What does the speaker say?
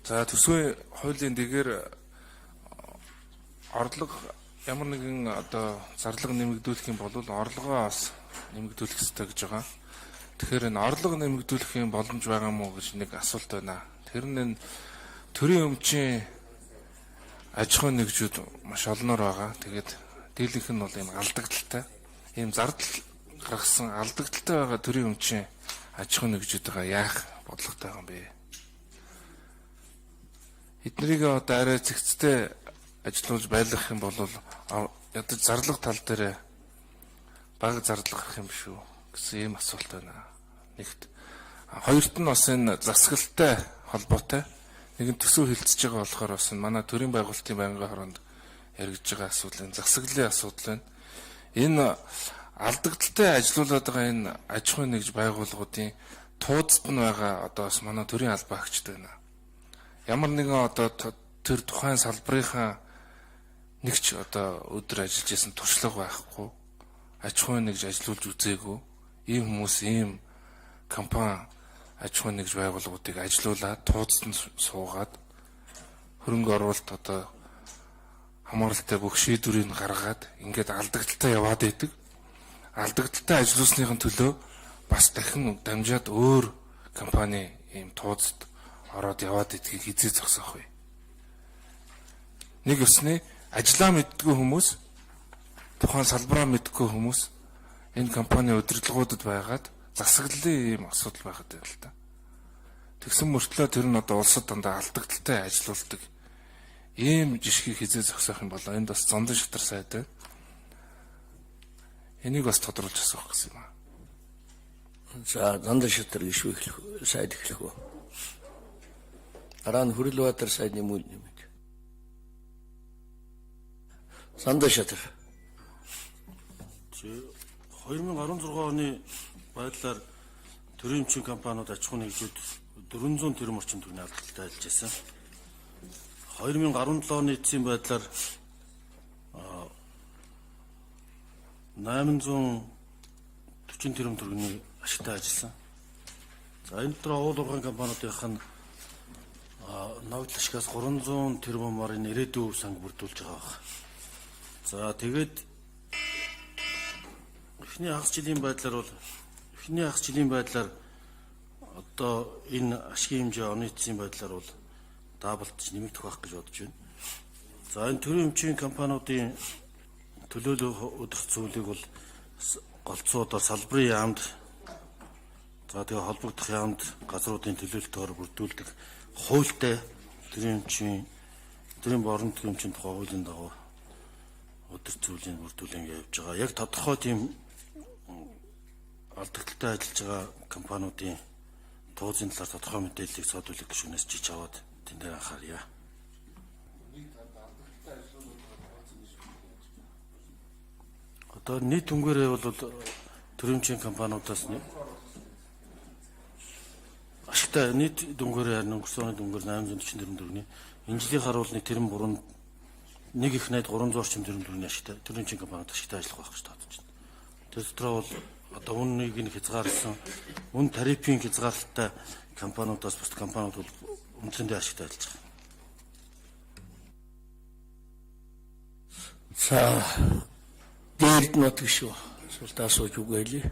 За, төсвийн хуулийн дэгээр орлого, ямар нэгэн одоо зарлага нэмэгдүүлэх юм бол орлогоо бас нэмэгдүүлэх ёстой гэж байгаа. Тэгэхээр энэ орлого нэмэгдүүлэх юм боломж байгаа юм уу гэж нэг асуулт байна. Тэр нь энэ төрийн өмчийн аж ахуйн нэгжүүд маш олноор байгаа. Тэгээд дийлэнх нь бол ийм алдагдaltaй. Ийм зардал гаргасан алдагдaltaй байгаа төрийн өмчийн аж ахуйн нэгжүүдээ яах бодлоготой байгаа юм бэ? Эднэрийг одоо арай цэгцтэй ажиллуулж байлгах юм бол ядаж зарлага тал дээр бага зардал гарах юм биш үү гэсэн ийм асуулт байна. Нэгт. Хоёрт нь бас энэ засаглалтай холбоотой. Нэгэн төсөв хилцэж байгаа болохоор бас энэ манай төрийн байгуулалтын байнгын хороонд яригдж байгаа асуудал, энэ засаглалын асуудал байна. Энэ алдагдaltaй ажилуулад байгаа энэ аж ахуйн нэгж байгууллагуудын тууцд нь байгаа одоо бас манай төрийн албан хаагчид байна. Ямар нэгэн одоо тэр тухайн салбарынхаа нэгч одоо өдөр ажиллаж исэн туршлага байхгүй, аж ахуйн нэгж ажилуулж үзээгүй ийм хүмүүс ийм компани, аж ахуйн нэгж байгууллагуудыг ажилуулад, тууцд нь суугаад, хөрөнгө оруулалт одоо хамааралтай бүх шийдвэрийг гаргаад ингээд алдагдaltaй яваад байдаг. Алдагдaltaй ажилуулсныхын төлөө бас дахин дамжаад өөр компани ийм тууцд ороод яваад идгийг хэзээ зогсоох вэ? Нэг ёсны ажлаа мэддэггүй хүмүүс, тухайн салбараа мэддэггүй хүмүүс энэ компани удирдлагуудад байгаад засаглалын ийм асуудал байгаад байна л да. Тэгсэн мөртлөө тэр нь одоо улсад дандаа алдагдaltaй ажилуулдаг ийм жишгийг хэзээ зогсоох юм болоо? Энд бас Зондон шатар сайд байна. Энийг бас тодруулж асуух гэсэн юм аа. За, Зондон шатар гишүү эхлэх, сайд эхлэх үү? Дараа нь Хүрэлбаатар сайдны мөн нэмээд. Зондон шатар. 2016 оны байдлаар төрийн өмчийн компаниуд, аж ахуйн нэгжүүд 400 тэрбум орчим төгрөгийн алдагдaltaй ажиллаж байсан. 2017 оны эцсийн байдлаар 840 тэрбум төгрөгийн ашигтай ажилласан. За, энэ дотор овол урган компаниудынх нь ногдол ашигаас 300 тэрбумаар энэ ирээдүйн өв санг бүрдүүлж байгаа байх. За, тэгээд эхний хагас жилийн байдлаар одоо энэ ашигын хэмжээ оны эцсийн байдлаар бол даблдж нэмэгдэх байх гэж бодож байна. За, энэ төрийн өмчийн компаниудын төлөөлөх өдөрт зүйлийг бол голцоо одоо салбарын яамд, за тэгээ холбогдох яамд газруудын төлөөлөлтөөр бүрдүүлдэг хуультай төрийн борон төрийн өмчийн тухай хуулийн дагуу өдөрт зүйлийг бүрдүүлэн явж байгаа. Яг тодорхой тийм алдагдaltaй ажиллаж байгаа компаниудын тууцын талаар тодорхой мэдээллийг цоод бүлэг гишүүнээс жиж аваад тэн дээр анхаарья. Одоо нийт дүнгээрээ бол төрийн компаниудаас ашигтай нийт дүнгээрээ харин өнгөрсөн оны дүнгээр 844 төгрөгийн, энэ жилийн харуул нэг тэрбум 3 нэг их найд 300 орчим тэрбум төгрөгийн ашигтай төрийн компаниуд ашигтай ажиллах байх гэж тооцож байна. Тэр дотроо бол одоо үннийг нь хязгаарласан үн тарифын хязгаарлалттай компаниудаас бусад компаниуд бол үндсэндээ ашигтай ажиллаж байгаа. За, дээрд нот гişүү. Асуулт асууж үгээлээ.